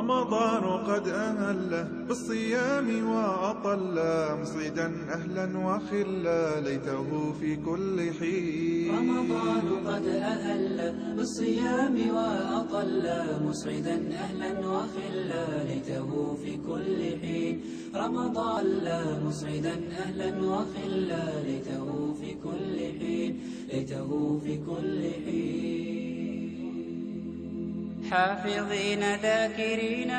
رمضان قد أهل بالصيام وأطل، مصيدا أهلا وخلا، ليته في كل حين. رمضان قد أهل بالصيام وأطل، مسعدا أهلا وخلا، ليته في كل حين. رمضان مسعدا أهلا وخلا، ليته في كل حين، ليته في كل حين. حافظين ذاكرين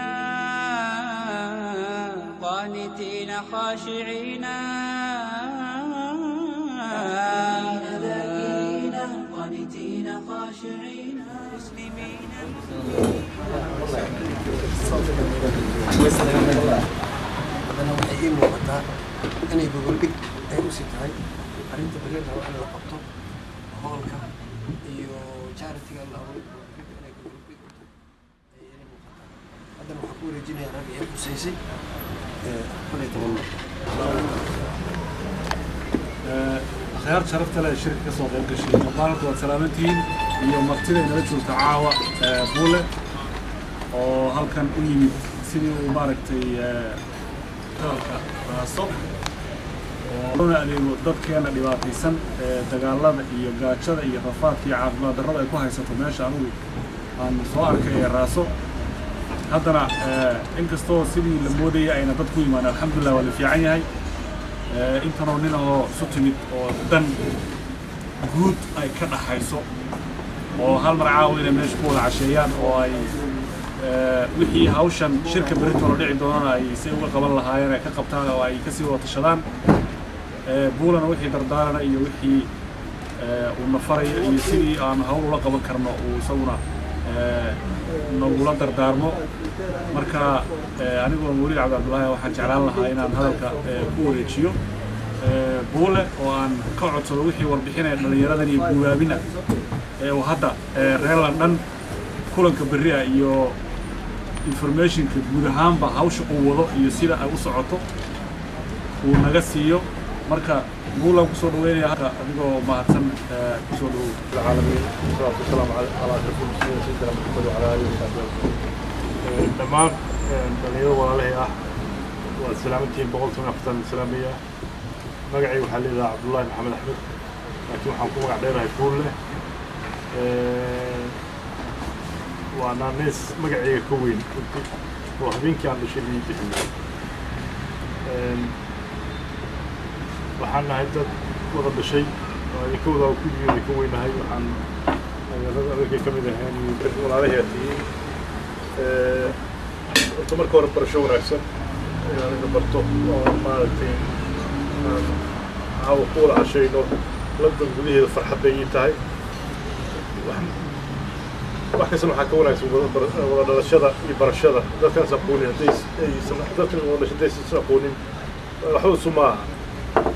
قانتين خاشعين، ذاكرين قانتين خاشعين مسلمين. Haddana waxay ii muuqataa inay gogoldhig ay usii tahay arrinta beri la rabo in la qabto, hoolka iyo charity-ga la rabo inay gogoldhig u tahay ayay ila muuqataa. Haddana waxaan ku wareejinayaa ragga ee qusaysay 11. Akhyaar sharafta leh, shirka ka soo qayb gashay, dhammaan waad salaamantihiin, iyo martida inala joogta caawa, Buule oo halkan u yimid sidii uu maaragtay dalka Raaso oo una adeego dadkeena dhibaataysan ee dagaalada iyo gaajada iyo rafaadka iyo caafimaad darrada ay ku haysato meesha anugu aan soo arkay ee Raaso. Haddana inkastoo sidii la moodayay ayna dad ku imaan, alxamdulillah, waa la fiican yahay. Intanoo nin ahoo isu timid oo dan guud ay ka dhaxayso oo hal mar caawa inay meesha ku wada casheeyaan oo ay wixii hawshan shirka beritoona dhici doonana ay say uga qaban lahaayeen ay ka qabtaan oo ay kasii wada tashadaan. Buulana wixii dardaarana iyo wixii uu nafaraya iyo sidii aan hawl ula qaban karno uu isaguna nagula dardaarmo. Marka anigoo Mawlid Cabdi Cabdullaahi, waxaan jeclaan lahaa inaan hadalka ku wareejiyo Buule oo aan ka codsado wixii warbixinaya dhallinyaradan iyo guubaabina ee uu hadda reer London kulanka berri ah iyo informationka guud ahaanba hawsha uu wado iyo sida ay u socoto uu naga siiyo. Marka Buulaan kusoo dhaweynaya halka, adigoo mahadsan, kusoo dhawow. العالمين، والصلاة والسلام على أشرف المرسلين سيدنا محمد وعلى آله وصحبه أجمعين. Dhammaan dhalinyaro walaalahay ah, waad salaamantihiin, 114 salaamaya. Magacay waxaa leedahay Cabdullaahi Maxamed Axmed, laakiin waxaan ku magac dheerahay Buulle. Waa naanees magacayga ka weyn runtii oo habeenkii aan dhashay lii bixiyey. Waxaan nahay dad wada dhashay oo idinka wada kulligii idinka weynahay. Waxaan adeerada adeerkay ka mid ahayn iyo walaalahay aad tihiin. Horta marka hore barasho wanaagsan inaan idin barto oo maaragtay aan caawa ku wada cashayno London gudaheeda farxad bay ii tahay. Wax kastana waxaa ka wanaagsan wada dhalashada iyo barashada. Dadkaan is aqoonin hadday aysan, dadkan wada dhashay hadday is aqoonin, waxba isu maaha.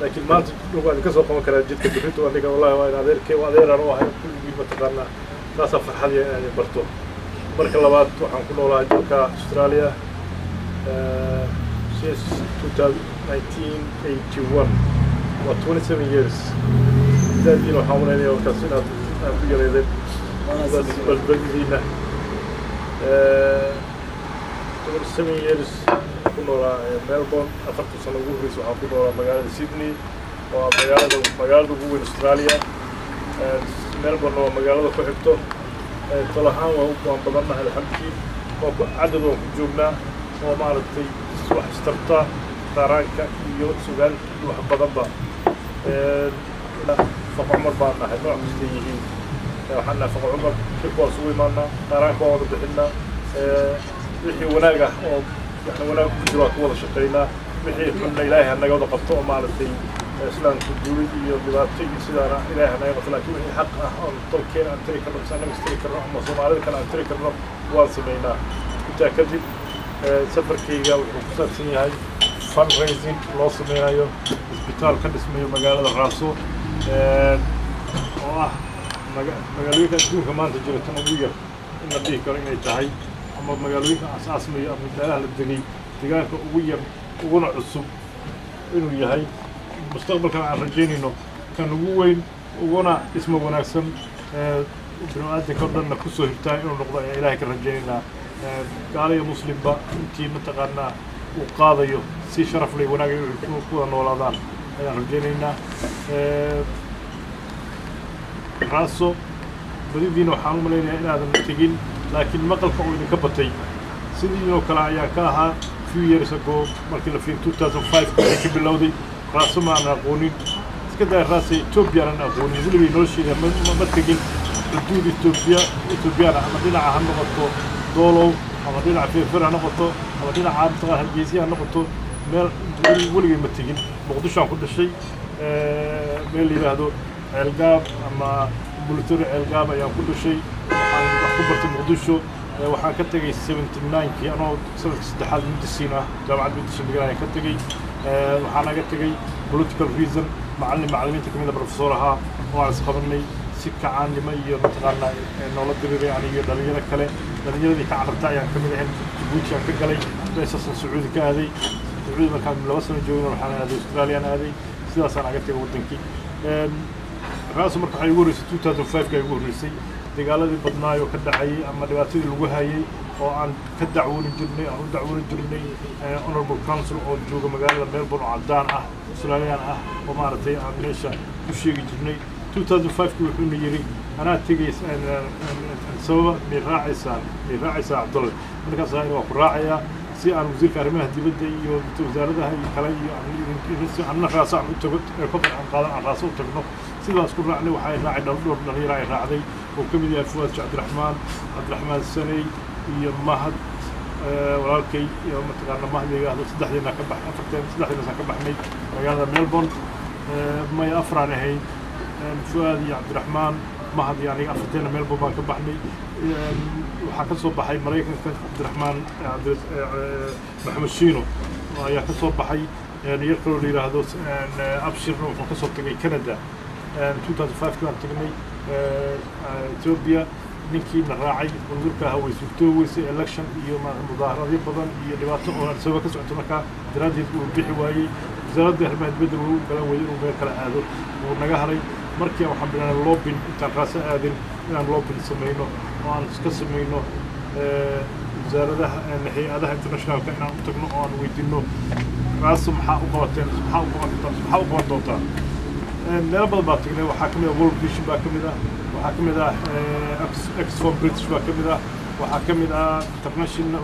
Laakiin maanta dhulka idinka soo qaban karaa jidka berrito aniga, wallahi waa in adeerkay, waa adeeraan u ahay kulligii, mataqaanaa. Taasaa farxad ya inaan idin barto. Marka labaad, waxaan ku noolahay dalka Australia since 1981, waa 27 years. Daadiina waxaan umalaynaya markaas inaad aad ku yareedeen balbadidiina. 27 years ku noolaa Melbourne. 40 sano ugu horreysa waxaan ku noolaa magaalada Sydney oo ah magaalada ugu weyn Australia. Melbourne waa magaalada ku xigto. Tol ahaan waan badannahay, alxamdulillah, waa ku cadad waan ku joognaa oo maaragtay wax istarta, qaaraanka iyo sugaanta iyo wax badanba. Faq Cumar baan nahay, nooc kasta yihiin. Waxaan nahay Faq Cumar. Shirka waa isugu imaanaa, qaaraanka waan wada bixinaa, wixii wanaag ah oo yani wanaag ku jiro waan ka wada shaqaynaa, wixii xunna Ilaahay ha naga wada qabto oo maaragtay islaamka guulid iyo dhibaato iyo sidaana Ilaahay ha naga qabto. Laakiin wixii xaq ah oon tolkeena aan tiri karno mise annaga is tiri karno ama Soomaalida kale aan tiri karno, waan samaynaa. Intaa kadib, safarkayga wuxuu ku saabsan yahay fundraising loo sameynayo isbitaal ka dhismayo magaalada Raaso oo ah magaalooyinka adduunka maanta jira tan ugu yar in la dhihi karo inay tahay, ama magaalooyinka asaasmayo ama meelaha la degay deegaanka ugu yar uguna cusub inuu yahay. Mustaqbalkan aan rajaynayno kan ugu weyn uguna dhismo wanaagsan, binu aadanka o dhanna kusoo hirtaa inuu noqdo ayaa Ilaahay ka rajaynaynaa. Gaalo iyo muslimba intii mataqaanaa uu qaadayo si sharaf leh, wanaag ay ku wada noolaadaan ayaan rajaynaynaa. Raaso badidiina waxaan u malaynayaa inaadan tegin, laakiin maqalka oo idinka batay sidiinoo kale ayaan ka ahaa few years ago. Markii la fiiriyo 2005 waxay ka bilowday, Raaso ma aanan aqoonin. Iska daa Raasa, Etoobiya aanan aqoonin weligay nolosheeda. Ma tegin xuduud Etoobiya Etoobiyana, ama dhinaca ha noqoto Doolow, ama dhinaca Feerfer ha noqoto, ama dhinaca mataqaan Hargeysa ha noqoto, meel weligay ma tegin. Muqdisho aan ku dhashay, meel la yidhaahdo Ceelgaab ama Bulutari Ceelgaab ayaan ku dhashay. Waxaan wax ku bartay Muqdisho. Waxaan ka tegay 79-kii anoo sanadka saddexaad medicine ah, jaamacad medicine dhigan ayaan ka tegey. Waxaa naga tegay political reason. Macallin macallimiinta kamid a, professor ahaa oo aan isqabanay, si kacaannimo iyo mataqaanaa noola diriiray aniga iyo dhalinyaro kale. Dhalinyaradii ka cararta ayaan kamid ahayn. Jabuuti aan ka galay, meeshaasaan Sacuudi ka aaday. Sacuudi markaan 2 sano joogna, waxaan aaday Australiaan aaday. Sidaasaan aga tegay waddankii Raaso. Marka waxay igu horreysay 2005 ka igu horreysay dagaaladii badnaay oo ka dhacayay ama dhibaatadii lagu hayay oo aan ka dacwooni jirnay, aan u dacwooni jirnay honorable council oo jooga magaalada Melbourne oo caddaan ah, Australian ah, oo maaragtay aan meesha u sheegi jirnay. 2005 wuxuuna yidhi, "Anaa tegay sababa, may raacaysaan, may raacaysaa Cabdalle?" Markaasaa waa ku raacayaa si aan wasiirka arrimaha dibadda iyo wasaaradaha iyo kale iyo si anna Raaso aan u tago, helicopter aan qaadan, aan Raaso u tagno. Sidaas ku raacnay. Waxay raacay dhowr dhalinyaro ay raacday oo ka mid yahay Fuwaad Sheekh Cabdiraxmaan, Cabdiraxmaan Saney iyo Mahad walaalkay iyo mataqaana Mahad la yidhaahdo. Saddexdeena ka bax, afarteen, saddexdeenaasaan ka baxnay magaalada Melbourne. May, afraan ahayn: Fuaad iyo Cabdiraxmaan, Mahad iyo aniga, afarteena Melbourne baan ka baxnay. Waxaa ka soo baxay Maraykanka Cabdiraxmaan Maxamed Shiino ayaa ka soo baxay. Yar kaloo la yidhaahdo Abshirna wuxuu ka soo tagay Canada. 2005 baan tagnay Ethiopia. Ninkiina raacay wasiirka ahaa way suurtoobi weysay, election iyo mudaaharadyo badan iyo dhibaato oo Addis Ababa ka socoto markaa daraaddeed uu bixi waayey. Wasaaradda arrimaha dibadda wuu u galan weeyey inuu meel kale aado, wuu naga haray. Markii waxaan bilaanay lobbying, intaan Raaso aadin inaan lobbying samayno oo aan iska samayno wasaaradaha, hay-adaha internationalka inaan u tagno oo aan weydiino, "Raaso maxaa u qabateen? Maxaa u qaban kartaan? Maxaa u qaban doontaan?" Meelo badan baa tagnay. Waxaa ka mid ah World Vision baa ka mid ah, waxaa ka mid ah Oxfam British baa ka mid ah, waxaa ka mid ah international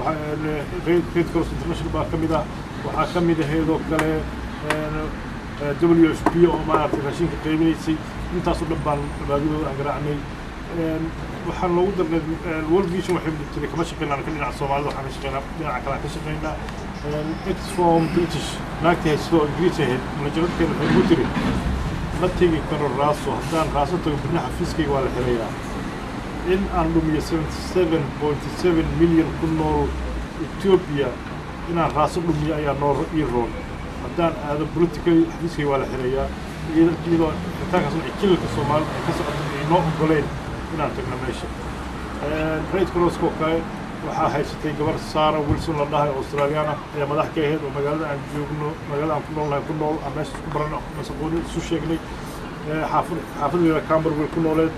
Red Cross International baa ka mid ah, waxaa ka mid ahaydoo kale WFP oo maaragtay raashinka qaybinaysay. Intaasoo dhan baan baadidooda aan garaacnay. Waxaan loogu darnay World Vision waxay tiri, "Kama shaqeynaa ka dhinaca Soomaalida, waxaan ka shaqeynaa dhinaca kale aan ka shaqeynaa." Oxfam British naagtii haysto oo Ingiriis ahayd manajaradkeeda waxay ugu tiri, "Ma tegi karo Raaso. Haddaan Raaso tago, birna xafiiskayga waa la xirayaa. In aan dhumiyo 77.7 million ku nool Ethiopia, inaan Raaso dhumiyo ayaa noo ii roon. Haddaan aado politically, xafiiskayga waa la xirayaa." Iyadoo xiritaankaas ay kililka Soomaalida ay ka socoto ay noo ogoleyn inaan tagno meesha. Red Crosskoo kale waxaa haysatay gabar Sarah Wilson la dhahay oo Australian ah ayaa madax ka ahayd, oo magaalada aan joogno, magaalada aan ku noolnahay ku nool, aan meesha isku baranay, masaqooni isu sheegnay, xaafad xaafadda Camberwell ku nooleed.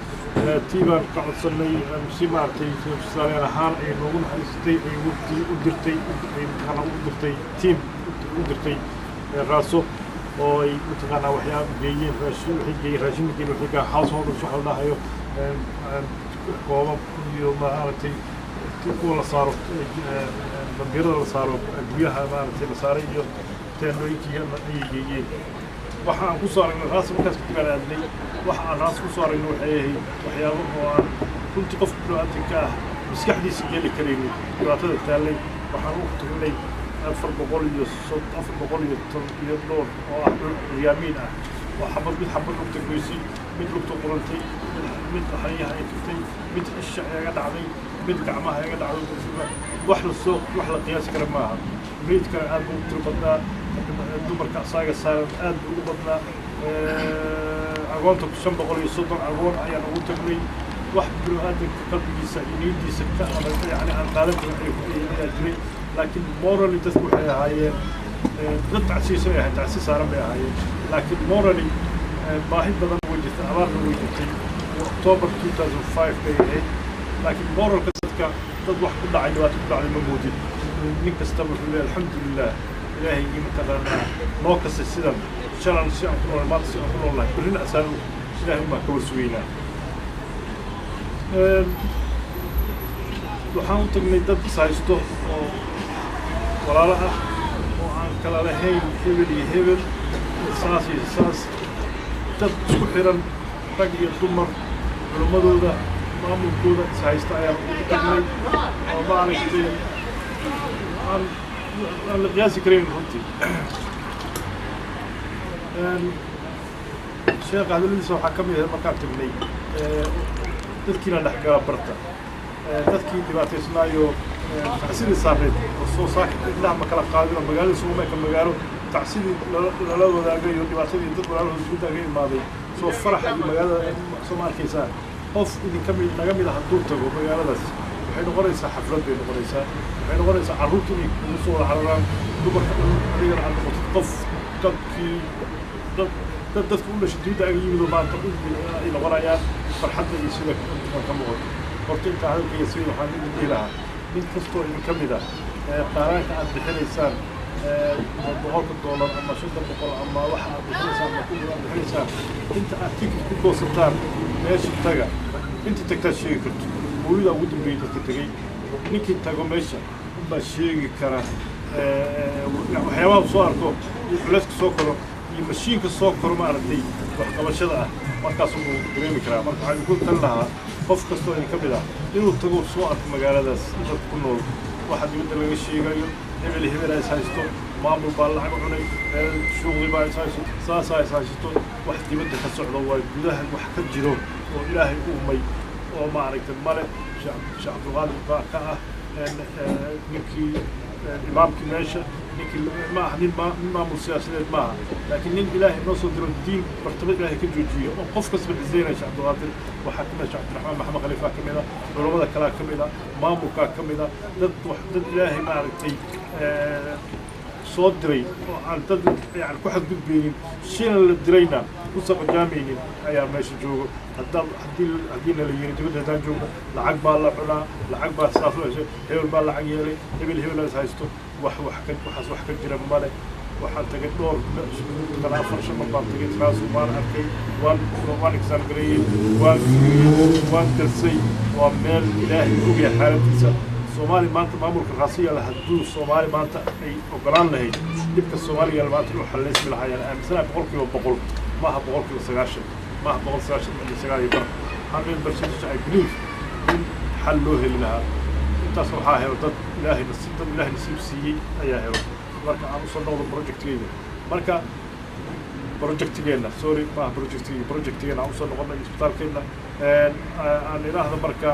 Tii baan ka codsanay si maaragtay Australian ahaan ay noogu naxariistay, ay wafdi u dirtay, ay mataqaanaa u dirtay team u dirtay Raaso oo ay mataqaanaa waxyaaba geeyeen, raashin waxay geeyeen, raashin geeyeen, waxay geeyeen householders waxa la dhahayo, koobab iyo maaragtay kuwa la saaro bambirada, la saaro guryaha maaragtay la saaray iyo teendhooyinkii ayay geeyeen. Waxa aan ku soo aragnay Raas markaas kadib aan aadnay, waxa aan Raas ku soo aragnay waxay ahayd waxyaabo oo aan runtii qofka bini'aadamka ah maskaxdiisa geli karaynin dhibaatada taallay. Waxaan u tagnay 400 iyo toban iyo dhowr oo ah dhul curyaamiin ah oo xabad mid xabad lugta goysay, mid lugta qurantay, mid xaniyaha ay tuftay, mid isha iga dhacday, mid gacmaha iga dhacday. Wax la soo wax la qiyaasi kara maaha. Meydkana aad buu u tiro badnaa, dumarka asaaga saaran aad buu ugu badnaa. Agoonta 530 agoon ayaan ugu tagnay. Wax bini'aadanka qalbigiisa iyo niyadiisa ka adag, yani aan qaadan karin ayaa jiray. Laakiin morally dadku waxay ahaayeen dad tacsiisa ay ahayd, tacsi saaran bay ahaayeen, laakiin morally baahi badan way jirtay, abaarna way jirtay. October 2005 bay ahayd, laakiin moralka dadka Dad wax ku dhacay, dhibaato ku dhacday ma moodid. Nin kastaba wuxuu leeyahay alxamdulilah, ilaahaygi mataqaanaa noo kasay sidan shalan si aan ku nool, maanta si aan ku noolnahay, berrina asaan ilaahay unbaan ka warsugeynaa. Waxaan u tagnay dad is haysto oo walaalo ah oo aan kala lahayn hebel iyo hebel, saas iyo saas, dad isku xiran, rag iyo dumar, culimmadooda, maamulkooda is haysta ayaan ugu tagnay oo maaragtay aan la qiyaasi karayn runtii. Sheekha hadalladiisa waxaa ka mid ahayd markaan tagnay, dadkiina dhexgala barta, dadkii dhibaataysnaayo tacsidii saarneed oo soo saaka indhaha ma kala qaadin oo magaalada suguma eka magaalo tacsidii lala wadaagay iyo dhibaatadii dad walaalahooda dibadda ka imaaday soo faraxa iyo magaalada soo ma arkaysaa. Qof idinka mid naga mid ah hadduu tago magaaladaas, waxay noqonaysaa xaflad bay noqonaysaa, waxay noqonaysaa carruurta inay kugu soo wada cararaan, dumarka dhan, adigana aad noqotid qof dadkii dad dad dadka u dhashay dibadda aga yimid oo maanta u yimid ay noqonayaan farxadda iyo sida ka muuqato. Horta intaa hadalkayga sida waxaan idin dhihi lahaa, nin kastoo idin ka mid ah qaaraanka aad bixinaysaan, $100 ama 500 ama waxa aad bixinaysaan ama kun aad bixinaysaan, inta aad tikid ku goosataan meesha taga. Inta tagtaad sheegi karto hooyada ugu dambeeyey dadka tegey, ninkii tago meesha unbaa sheegi kara waxyaabaha uu soo arko iyo culayska soo koro iyo mashiinka soo koro maaragtay waxqabashada ah, markaas uu dareemi karaa. Marka waxaan idinku talin lahaa qof kastoo idin ka mid ah inuu tago, soo arko magaaladaas dadka ku nool. Waxa dibadda laga sheegayo, hebel hebel is haysto, maamul baa lacag cunay, shuuqdi baa is haysto, saasaa is haysato, wax dibadda ka socdo waa gudaha wax ka jiro oo ilaahay u umay oo maaragtay male. Sheekh Cabdulqaadir baa ka ah ninkii imaamkii meesha, ninkii ma aha nin nin maamul siyaasadeed maaha, laakiin nin ilaahay noo soo diro, diin martabad ilaahay ka joojiyo oo qof kastaba cizeynaya. Sheekh Cabdulqaadir waxaa ka mid ah, Sheekh Cabdiraxmaan Maxamed Khaliifaa ka mid ah, culamada kalaa ka mid ah, maamulkaa ka mid ah, dad wax dad ilaahay maaragtay soo diray oo aan dad yani ku xadgudbaynin, shina la dirayna ku saqajaamaynin ayaa meesha joogo. Haddaan haddii haddiina la yiri dibadda haddaan joogno lacag baa la cunaa, lacag baa saas loo heshay, hebel baa lacag yeelay, hebel hebel is haysto, wax wax ka waxaas wax ka jira male. Waxaan tagay dhowr kala afar shan mar baan tagay taas, waan arkay, waan exam gareeyey, waan fiiriyey, waan darsay. Waa meel ilaahay ogyahay xaaladdiisa. Soomaali maanta maamulka raasiyaal hadduu Soomaali maanta ay ogolaan lahayd, dhibka Soomaaliya maanta inuu xalleysmi lahaa ayaan aaminsanahay 100%. Maaha 90%, maaha 199.5, 100% I believe in xal loo heli lahaa. Intaas waxaa helo dad ilaahay nasiib, dad ilaahay nasiib siiyey ayaa helo. Marka aan usoo noqdo projectigeyga, marka projectigeenna, sorry, maaha projectigeyga, projectigeena aan usoo noqono isbitaalkeenna aan idhaahdo. Marka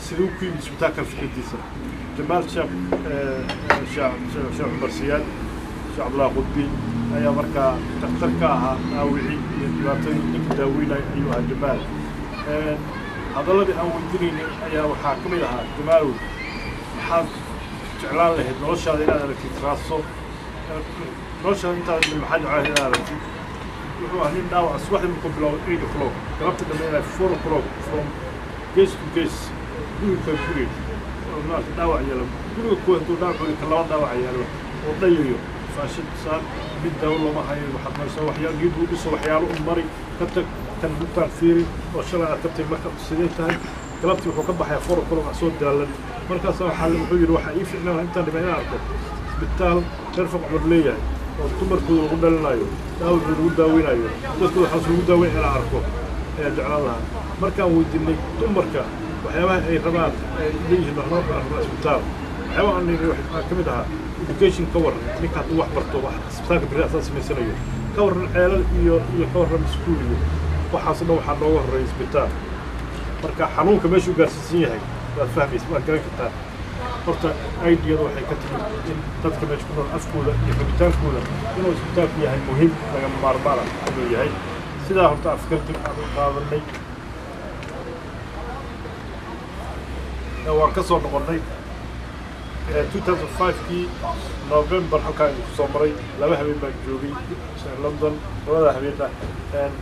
siduu ku yimid isbitaalkan fikradiisa? Jamaal Sheekh Sheekh Cumar Siyaad, Sheekh Cabdullaahi Qudbi ayaa markaa dhakhtar ka ahaa, dhaawicii iyo dhibaatadii ninka daaweynaya ayuu ahaa Jamaal. Hadalladii aan weydiinaynay ayaa waxaa ka mid ahaa, Jamaalow, maxaad jeclaan lahayd noloshaada inaad aragtid raaso noloshaada intaad maxaad jeclaan lahayd inaad aragtid? Wuxuu ahaa nin dhaawaca subaxdii markuu bilaabo 8 o'clock, galabta dhammeynaya 4 o'clock, from case to case, guriga ka guriga oo maarata dhaawac yeelo, guriga kuwa hadduu dhaawac weli ka laba dhaawac yeelo oo dhayayo faashid saar, mid daawo looma hayo, waxaad maraysaa waxyaalo niyad uu dhiso, waxyaalo u mari ka tag, kan rugtaan fiiri oo shalay aad tabtay marka sidee tahay. Galabtii wuxuu ka baxayaa 4 o'clock soo daalan. Markaasa waxaa wuxuu yidhi, waxaa ii ficnaan lahaa intaan dhimay inaan arko isbitaal reer Faq Cumar leeyahay oo dumarkooda lagu dhalinayo, dhaawacooda lagu daaweynayo, dadkooda waxaas lagu daaweyn inaan arko ayaan jeclaan lahaa. Markaan weydiinay dumarka waxyaabaha ay rabaan, ay leeyihiin waxnoo rabaa isbitaal, waxyaabaha aan nidhi waxaa ka mid ahaa education. Ka warran ninka hadduu wax barto, wax isbitaalka berri asaa samaysanayo, ka warran ceelal iyo ka warran iskuul iyo waxaas dhan, waxaa nooga horreeya isbitaal. Marka xanuunka meeshuu gaarsiisan yahay waad fahmaysa, waad garan kartaa. Horta ideada waxay ka timid in dadka meesha ku nool afkooda iyo rabitaankooda inuu isbitaalku yahay muhiim lagama maarmaana inuu yahay. Sidaa horta afkarti aan u qaadanay waan ka soo noqonnay 2005kii November. Halkaan idinku soo maray, laba habeen baan joogay London. Labada habeenna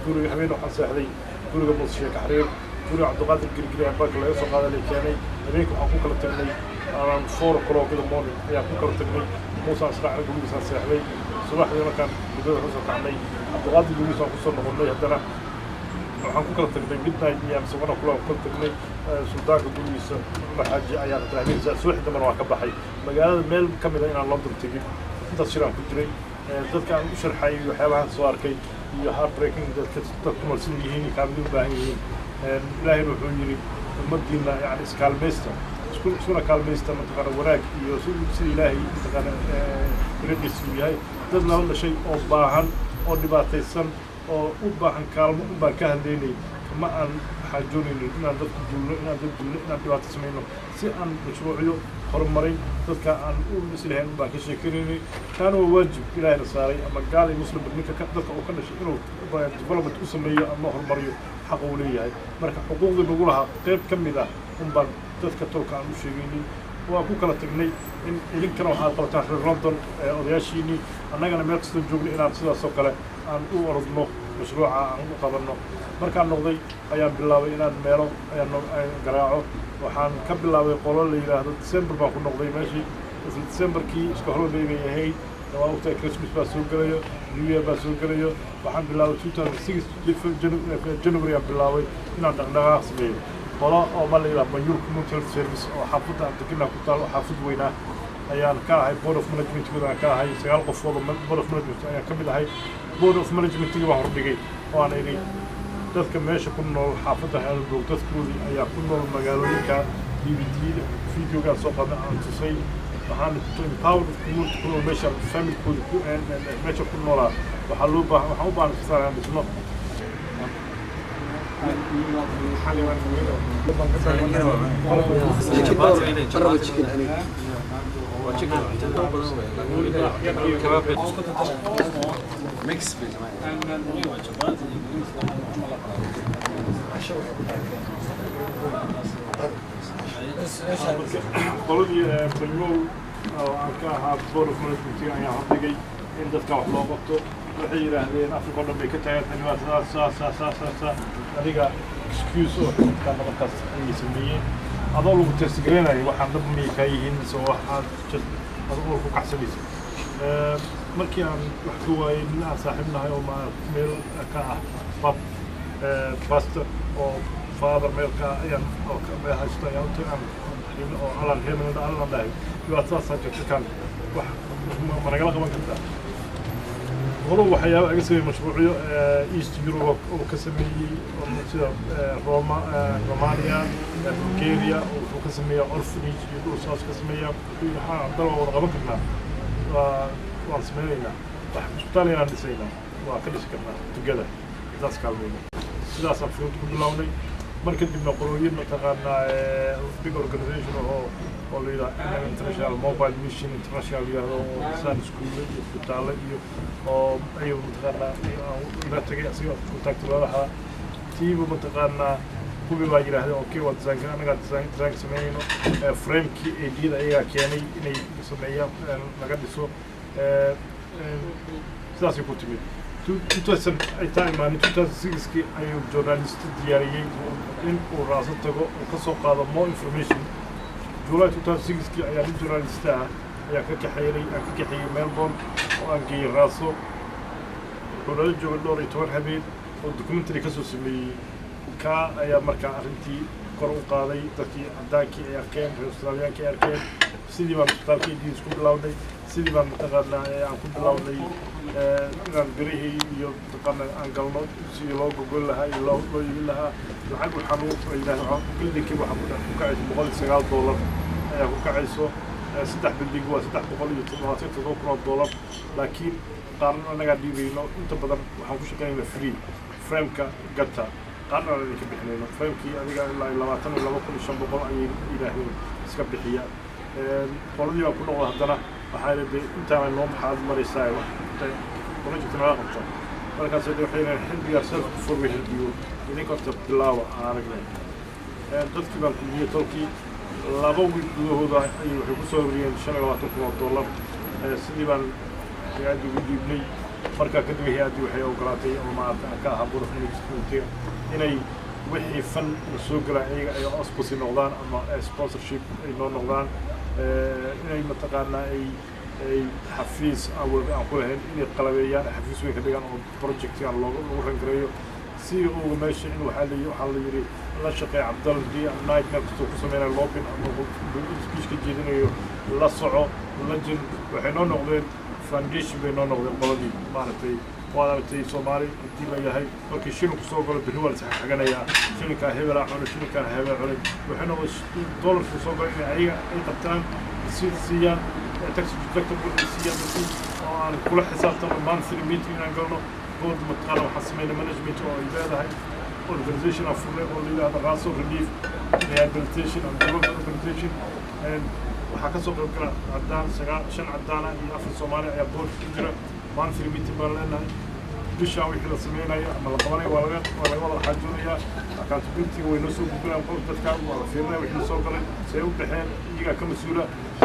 guriga habeen waxaan seexday guriga Muuse Sheekh Xariir. Guriga Cabdiqaadir Girgiri albaabka laga soo qaaday la keenay. Habeenkii waxaan ku kala tagnay around 4 o'clock in the morning ayaan ku kala tagnay. Muusaan israacnay, gurigiisaan seexday. Subaxdii markaan guddada kasoo kacnay, Cabdiqaadir gurigiisaan kusoo noqonnay. Haddana waxaan ku kala tagnay midnight iyo mise 1 o'clock ku kala tagnay suldaanka gurigiisa. Cumar Xaaji ayaa habeenkiisa. Subaxii dambena waan ka baxay magaalada, meel ka mid a inaan London tegin. Intaas shiraan ku jiray, dadka aan u sharxay waxyaabahan soo arkay iyo heartbreaking dadka dadku nool sida yihiin iyo kaalmada u baahan yihiin. Ilaahayna wuxuu yidhi ummaddiina yani iskaalmaysta, isku iskuna kaalmaysta mataqaana wanaag iyo sida Ilaahay mataqaana dariiqiisa uu yahay. Dad lala dhashay oo baahan oo dhibaataysan oo u baahan kaalmo un baan ka hadlaynay. Kama aan xaajoonaynin inaan dadku duulno, inaan dad duulno, inaan dhibaato samayno. Si aan mashruucyo horumarin dadka aan u dhisi lahayn un baan ka sheekanaynay. Taana waa waajib Ilaahayna saaray, ama gaal iyo muslimba ninka dadka uu ka dhashay inuu development u sameeyo ama horumariyo xaq uu leeyahay. Marka xuquuqdii nagu lahaa qayb ka mid ah un baan dadka tolka aan u sheegaynay. Waan ku kala tagnay in idinkana waxaad qabataan reer London odayaashiinii, annagana meel kastoo joogno inaan sidaas oo kale aan u orodno, mashruuca aan u qabanno. Markaan noqday ayaan bilaabay inaan meelo ayaan garaaco. Waxaan ka bilaabay qolo la yidhaahdo, December baan ku noqday meeshii, isla Decemberkii iska holiday bay ahayd. Waa ogtahay, Christmas baa soo gelayo, New Year baa soo gelayo. Waxaan bilaabay 2006 January aan bilaabay inaan dhaqdhaqaaq sameeyo. Qolo oo ma la yidhaha Banyul Community Health Service oo xaafadda aan deganaa ku taal oo xaafad weynaa ayaan ka ahay board of managementkooda aan ka ahay. Sagaal qofood oo board of management ayaan ka mid ahay. Board of managementkii baan hordhigay oo aan idhi dadka meesha ku nool xaafadda Heidelberg, dadkoodii ayaa ku nool magaalooyinka. DVD videogaan soo qaadnay aan tusay. Waxaan to empower the community ku nool meesha, familkooda ku meesha ku noolaa. Waxaa loo baahan, waxaan u baahan isbitaal aan dhisno. Chicken maraba, chicken aniga. Mix. Qoladii Banyuul oo aan ka ahaa board of management ayaan hordhigay in dadka wax loo qabto. Waxay yidhaahdeen Africa oo dhan bay ka taagan tahay dhibaatadaas, saa saa saa saa saa adiga excuse oo xukunkaana markaas ayay sameeyeen adoo lagu testgareynayo waxaan dhab miyay kaa yihiin mise waxaad just ad uur ku kacsanaysa. Markii aan wax ka waayay, nin aan saaxiib nahay oo meel ka ah pub pastor oo father meel ka ayaan oo meel haysto ayaan u tagay aan oo Alan Hemen Alan dhahay, dhibaatadaasaa jirta, kan wax ma nagala qaban kartaa? Qolo waxyaaba aga sameeyey mashruucyo East Europe oo ka sameeyey sida Roma, Romania, Bulgaria oo wuxuu ka sameeyaa orphanage iyo dhul saas ka sameeyaa. Wuxuu yidhi waxaan Cabdalla waa wada qaban karnaa, waa waan sameynaynaa, wax isbitaal inaan dhisaynaa, waa ka dhisi karnaa together intaas kaalmayno. Sidaasaan fikrad ku bilownay. Mar kadibna qolooyin mataqaanaa big organization oo la yidhaha NM International, Mobile Mission International la yidhahdo, oo dhisaan iskuulle iyo isbitaalle iyo oo ayuu mataqaanaa ila tagay asiga contact lalahaa tiiba mataqaanaa kuwii baa yidhaahdeen okay, waa design, annagaa design sameynayno. Framekii idea ayagaa keenay inay sameeyaan laga dhiso. Sidaasay ku timid. 2000 ay taa imaanin, 2006kii ayuu journalist diyaariyey in uu Raaso tago oo ka soo qaado more information. July 2006kii ayaa nin journalist ah ayaa ka kaxeeyey, aan ka kaxeeyey Melbourne oo aan geeyey Raaso. Wuxuu nala joogay dhowr iyo toban habeen oo documentary ka soo sameeyey. Kaa ayaa markaa arrintii kor u qaaday, dadkii caddaankii ay arkeen, reer Australiyaanki ay arkeen. Sidii baan isbitaalka ideas ku bilownay. Sidii baan mataqaanaa aan ku bilownay inaan birihii iyo mataqaanaa aan galno sidii loo gogol lahaa iyo loo iibin lahaa. Lacag waxaan u yidhaahda buildingkii waxaa ku kacayso $109 ayaa ku kacayso. Saddex building waa $377,000, laakiin qaarna annagaa dhiibayno. Inta badan waxaan ku shaqeynayna free frameka gata, qaarna aan idinka bixinayno framekii. Adiga ilaa 22,500 ayay yidhaahdeen iska bixiya. Qoladii baan ku noqda haddana, waxaa de intaana noo maxaad maraysaa wax project naga qabta. Markaas de waxay yidhahdeen help yourself before we help you, idinka horta bilaawa aan aragnay. Dadkii baan kulmiyey, tolkii, 2 week gudahooda ayay waxay ku soo ururiyeen $25,000. Sidii baan hay-addii ugu dhiibnay. Markaa kadib hay-addii waxay ogolaatay ama maarata aan ka ahaa board of management inay Wixii fund la soo galaa iyaga ay auspice noqdaan ama sponsorship ay noo noqdaan, inay mataqaanaa ay xafiis awal aan ku lahayn inay qalabeeyaan, xafiis weyn ka dhigaan oo projectgan looga lagu rangareeyo. CEO-ga meesha in waxaa la yidhi la shaqeeya Cabdal day and night, meel kastoo ku sameynayo lobbying ama speech ka jeedinayo la soco la jir. Waxay noo noqdeen foundation bay noo noqdeen qoladii maaragtay. Waad aragtay Soomaali haddii la yahay, markii shilinku soo galo berri waa la isxagxaganayaa, shilinkaa hebelaa cunay, shilinkaan hebel cunay. Waxay noqdeen dollarku soo galo inay ayaga ay qabtaan, si siiyaan tax deductible ay siiyaan dadkii oo aan kula xisaabtano monthly meeting inaan galno board. Mataqaana waxaan sameynay management oo ay leedahay organization aan furnay oo la yidhahdo Raso Relief Rehabilitation and Development Organization. Waxaa ka soo qayb gala cadaan sagaal, shan cadaana iyo afar Soomaali ayaa board ku jira. Monthly meeting baan leenahay. Bishaan wixii la sameynayo ama la qabanayo waa laga wada xaajoonayaa. Accountability way noo soo gudbinayaan qol dadka, waa la fiirinaya wixii la soo galay see u baxeen, iyagaa ka mas-uula.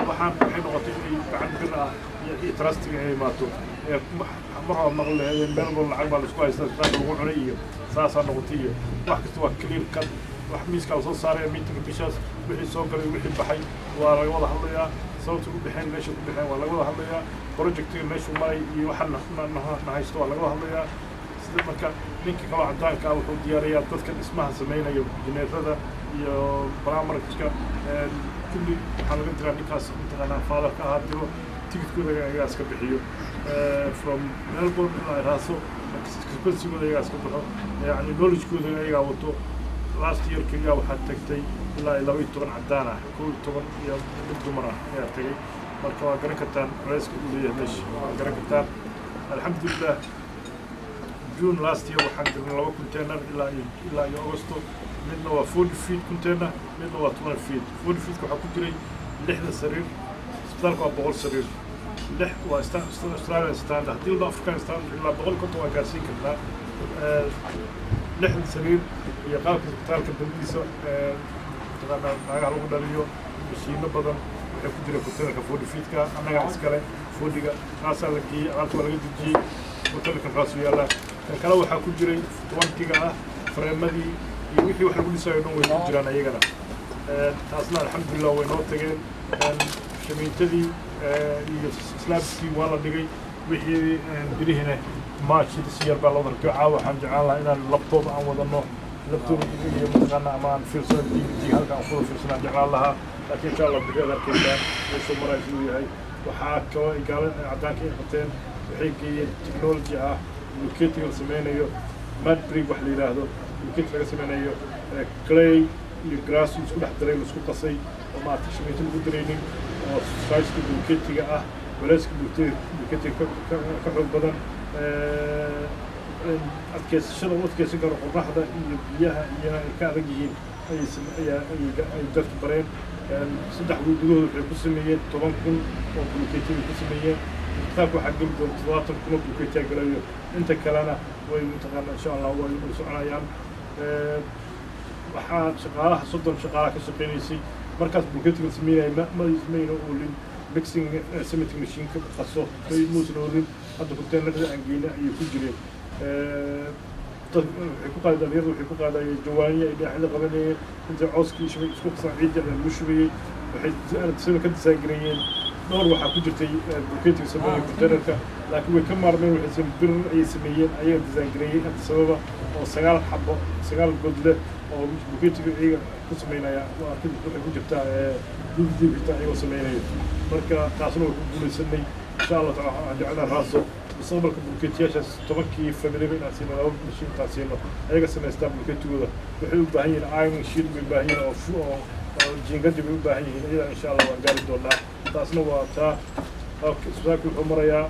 Waxaan waxay noqotay inay gacan bir ah iyo trustiga ay imaato. Ee mar hore maqli lahaydeen meel walba lacag baa laisku haystaa, isbitaalka lagu cunay iyo saasaa noqotay iyo wax kasta waa clear cut. Wax miiskaa lasoo saaraya meetingka bishaas, wixii soo galay, wixii baxay waa laga wada hadlayaa, sababta u baxeen, meesha ku baxeen waa laga wada hadlayaa, projectiga meeshuu maray iyo waxa na haysto waa laga wada hadlayaa. Sida marka ninka kaloo caddaanka ah wuxuu diyaariyaa dadka dhismaha sameynaya, injineerada iyo plumberska kulli waxaa laga diraa ninkaas mataqaanaa fatherka ahaa diro, ticketkooda ayagaa iska bixiyo from Melbourne ilaa Raaso, expensigooda ayagaa iska baxo, yani knowledgekooda ayagaa wato. Last year keliya waxaa tagtay ilaa iyo 12 caddaan ah, 11 iyo mid dumar ah ayaa tagay. Marka waa garan kartaan culayska uu leeyahay meesha, waa garan kartaan. Alxamdulilah, June last year waxaan dirnay laba container ilaa iyo Augusto. Midna waa 40 feet container, midna waa 20 feet. 40 feetka waxaa ku jiray 60 sariir. Isbitaalka waa 100 sariir, lix waa Australian standard, haddii la African standard ilaa 150 waa gaarsiin karnaa. 60 sariir iyo qaabka isbitaalka badidiisa, mataqaanaa naagaha lagu dhaliyo, mashiino badan waxay ku jira containerka 40 feetka. Annagaa iskale 40-ga kaasaa la geeyey, alaabta waa laga dejiyey, containerka kaasuu yaallaa. Kan kale waxaa ku jiray 20-ga ah fareemadii iyo wixii wax lagu dhisayo dhan way ku jiraan ayagana. Taasna alxamdulilah way noo tageen. Shamiintadii iyo slabskii waa la dhigay, wixii birihiina March this year baa loo darkiyo. Caawa waxaan jeclaan lahaa inaan laptop aan wadano, laptop iyo mataqaana ama aan fiirsano DVD halka aan kuwada fiirsanaan jeclaan lahaa, laakiin insha Allah biri aad arkaysaan meeshuu maraya siduu yahay. Waxaa kaloo ay gaala caddaanka ay qabteen, waxay geeyeen technology ah bulkeetiga la sameynayo, mud brick wax la yidhaahdo, bulkeeti laga sameynayo clay iyo grass isku dhex daray, la isku qasay oo maaragtay shamiito lagu daraynin, oo sizeka bulkeetiga ah, culeyska bulkeetiga ka xoog badan, adkeysashada u adkeysan karo qorraxda iyo biyaha iyo ay ka adag yihiin ayay ayaa ay dadka bareen. 3 wiil gudahood waxay ku sameeyeen 10,000 oo bulkeeti bay ku sameeyeen. Kitaabka waxaa geli doona 70,000 oo bulkeetiya galayo, inta kalena way mataqaana insha Allah way soconayaan. Waxaa shaqaalaha 30 shaqaalaha ka shaqeynaysay markaas bulkeetiga la sameynaya ma mayna oolin mixing cementing machine ka qaso muusan oolin. Hadda containerada aan geyna ayay ku jireen. Dad waxay ku qaaday, dhalinyaradu waxay ku qaadayeen jawaaniya ay dhinacyada qabanayeen, intay cawskii shubay isku qasaan ciidii lagu shubayey. Waxay sida ka design-gareeyeen dhowr waxaa ku jirtay bulkeetiga sameeyey containerka, laakiin way ka maarmeen. Waxay bir ayay sameeyeen ayaga design-gareeyey Addis Ababa oo sagaal xabo, sagaal god leh oo bulkeetiga iyaga ku sameynaya. Waa waxay ku jirtaa DVD ku jirtaa iyagoo sameynaya. Marka taasna way ku guulaysanay insha Allah taala. Waxaan jeclaa Raaso mustaqbalka bulkeetiyaashaas 10-kii familiba inaan siino laba mashiin, intaan siino ayaga samaystaan bulkeetigooda. Waxay u baahan yihiin iron sheet bay u baahan yihiin oo jiingadii bay u baahan yihiin iyada. Insha Allah waan gaari doonaa. Taasna waa taa. Isbitaalku wuxuu marayaa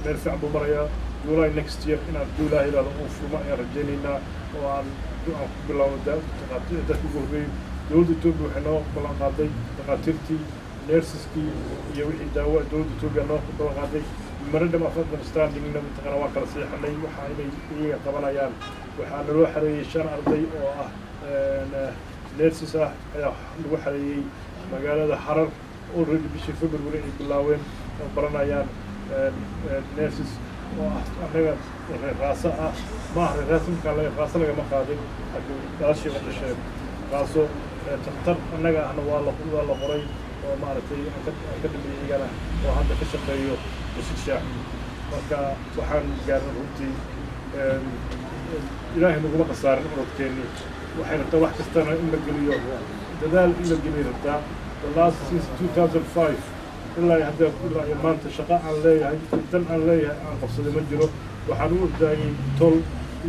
meel fiican buu marayaa. July next year inaan hadduu Ilaah yidhahdo uu furmo ayaan rajaynaynaa oo aan ku bilaawno dadka ugu horreeyey. Dowladda Etoobiya waxay noo ballan qaaday dhakhaatiirtii, nurseskii iyo wixii daawo. Dowladda Etoobiya noo ballan qaaday memorandum of understandingna mataqaana waa kala seexanay waxa inay iyaga qabanayaan. Waxaa naloo xareeyey shan arday oo ah nurses ah ayaa lagu xareeyey magaalada Harar already bishii February ay bilaaween oo baranayaan nurses. Oo ah annaga reer Raaso ah, maaha reer Raaso markaa laga Raaso lagama qaadin, laakiin dhalashii la dhasheen Raaso. Takhtar annaga ahna waa la qoray oo maaragtay aan ka dambeeyey iyagana oo hadda ka shaqeeyo Rashiid Shaax. Marka waxaan gaarnay runtii Ilaahay naguma khasaarin orodkeennii. Waxay rabtaa wax kastana in la geliyo dadaal, in la geliyo rabtaa. The last since 2005 ilaa hadda, ilaa iyo maanta, shaqo aan leeyahay, dan aan leeyahay aan qabsaday ma jiro. Waxaan u ordayey tol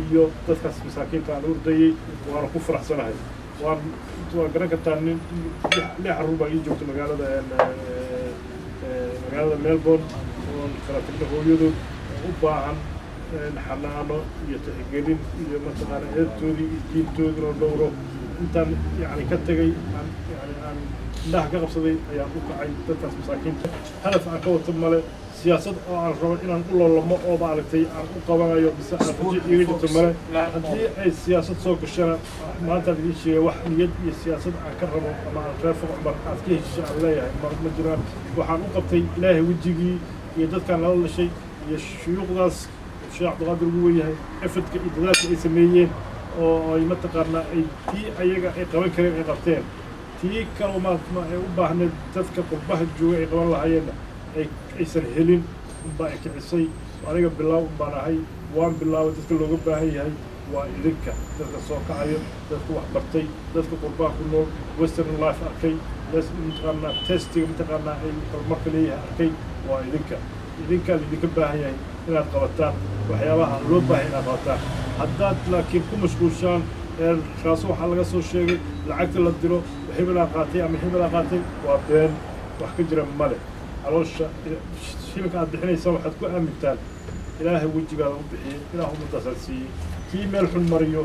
iyo dadkaas masaakiinta aan u ordayey, waana ku faraxsanahay. Waan garan kartaa, nin lix carruur baa ii joogta magaalada Melbourne oon kala tagna hooyadood, oo u baahan xanaano iyo tixgelin iyo mataqaana edabtoodii iyo diintoodii loo dhowro. Intaan yani ka tegay, aan yani aan indhaha ka qabsaday, ayaan u kacay dadkaas masaakiinta. Hadaf aan ka wato male, siyaasad oo aan rabo inaan u loolamo oo maaragtay aan u qabanayo mise aan rajo iiga jirto male. Haddii ay siyaasad soo gashana, maantaan idiin sheegay, wax niyad iyo siyaasad aan ka rabo ama aan reer Foq Cumar aad ka heshisha aan leeyahay ma jiraan. Waxaan u qabtay Ilaahay wejigii iyo dadkaan lala dhashay iyo shuyuuqdaas Sheekh Cabdiqaadir ugu weyahay, effortka iyo dadaalka ay sameeyeen oo ay mataqaanaa ay tii ayaga ay qaban kareen ay qabteen, tii kaloo ma ay u baahneed dadka qurbaha jooga ay qaban lahaayeenna ay aysan helin unbaa ay kicisay. Aniga bilaaw unbaan ahay, waan bilaabay. Dadka looga baahan yahay waa idinka, dadka soo kacayo, dadka wax bartay, dadka qurbaha ku nool, western life arkay, mataqaanaa testiga mataqaanaa ay horumarka leeyahay arkay, waa idinka. Idinkaa laidinka baahan yahay inaad qabataan waxyaabaha loo baahan inaad qabataan. Haddaad laakiin ku mashquulshaan Raaso waxaa laga soo sheegay lacagta la diro hebelaa qaatay ama hebelaa qaatay, waa been, wax ka jira male. Caloosha shilinka aad bixinaysaan waxaad ku aamintaan Ilaahay wejigaada u bixiyey, Ilaah ummadaasaad siiyey. Kii meel xun mariyo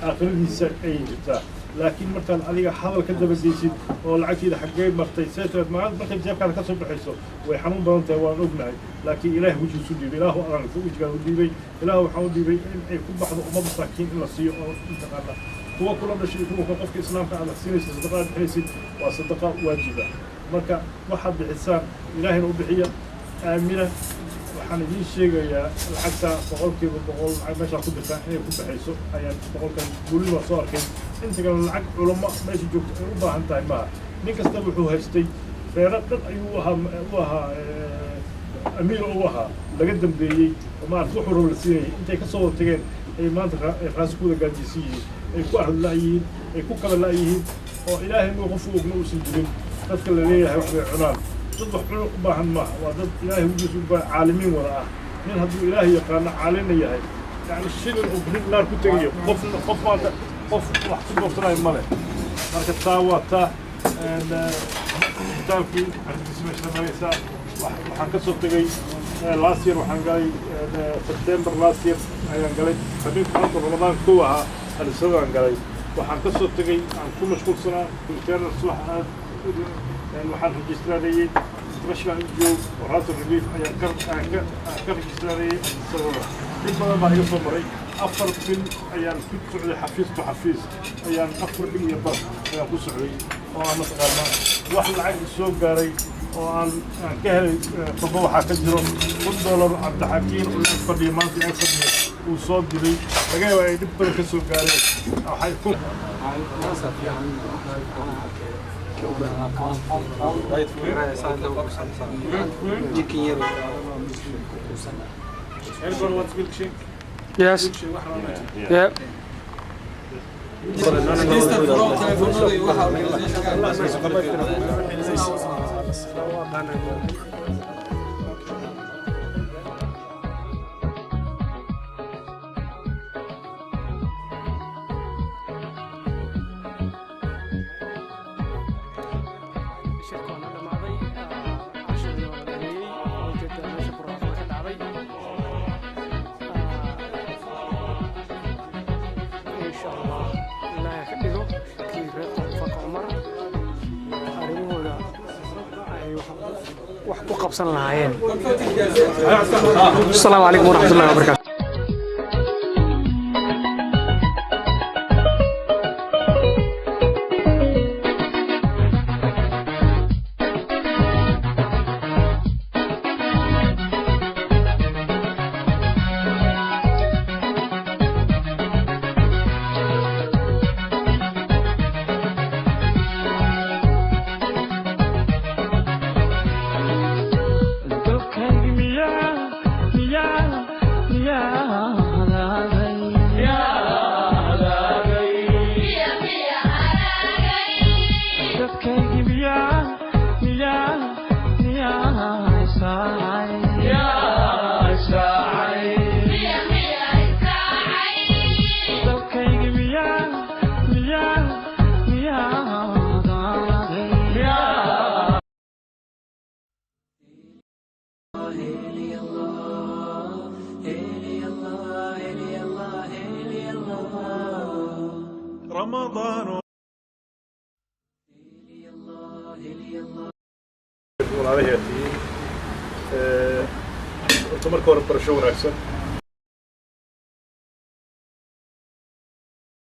aakhiradiisa ayay jirtaa. Laakiin markaad adiga hadal ka dabageysid oo lacagtiida xaggee martay seetreed maalin markay jeebkaada ka soo baxayso, way xanuun badan tahay, waan ognahay. Laakiin Ilaahay wejigiisu dhiibay, Ilaahu adaan wejigaada u dhiibay, Ilaahu waxaan u dhiibay in ay ku baxdo ummad masaakiin in la siiyo oo mataqaana kuwa kula dhashay iyo kuwa qofka islaamka aad siinaysid. Sadaqa aad bixinaysid waa sadaqa waajiba. Marka waxaad bixisaan Ilaahayna u bixiya, aamina. Waxaan idiin sheegayaa lacagta 100% lacag meeshaa ku dirtaan inay ku baxayso ayaan boqolkan weli waa soo arkay. Inta kale lacag culamo meesha joogto ay u baahan tahay maaha. Nin kasta wuxuu haystay reero dhan ayuu u ahaa amiir u ahaa laga dambeeyey oo maarata wuxuu rabo la siinayay. Intay ka soo wada tageen ay maanta ay Raasi ku wada gaajiysan yihiin, ay ku arad la'yihiin, ay ku kala la'yihiin, oo Ilaahay muu qof u ogna uusan jirin. Dadka la leeyahay wax bay cunaan, dad wax cun u baahan maaha, waa dad Ilaahay wejigiisa u baahan, caalimiin wada ah. Nin hadduu Ilaahay yaqaano, caalimna yahay, yani shilin uu berri naar ku tegayo qof qof maanta qof wax ku doorsanayo ma leh. Marka taa waa taa isbitaalkii arrintiisa meesha maraysaa. Waxaan ka soo tegay last year, waxaan galay September last year ayaan galay, habeenka maanta Ramadaan kow ahaa alisadaan galay. Waxaan ka soo tegay aan ku mashquulsanaa internal subax aad waxaan registrareeyey international NGO oo Raso Relief ayaan ka registrareeyey Addis. Dhib badan baa iga soo maray. 4 bil ayaan ku socday xafiis to xafiis ayaan, 4 bil iyo bar ayaan ku socday oo aan mataqaanaa wax lacag soo gaaray oo aan ka helay toba waxaa ka jiro $10 Cabdixakiin oo ag fadhiya maanta, ag fadhiya, uu soo diray. Laga yaaba ay dhib badan ka soo gaareen waxay ku Chicken yar. Everyone wants milkshake? Yes. Milkshake, wax loo Yeah. Register furo telefoonada iyo waxa organization. Shirka waa noo dhamaaday, cashadii waa la dhameeyey oo jeeda meesha barwaaqada ka dhacday. Insha Allah Ilaahay ka dhigo kii reer Faq Cumar arrimahooda ay wax ku qabsan lahaayeen. Asalaamu calaykum waraxmatullahi wabarakaatu. رمضان. Walaalahay tihiin. Horta marka hore barasho wanaagsan.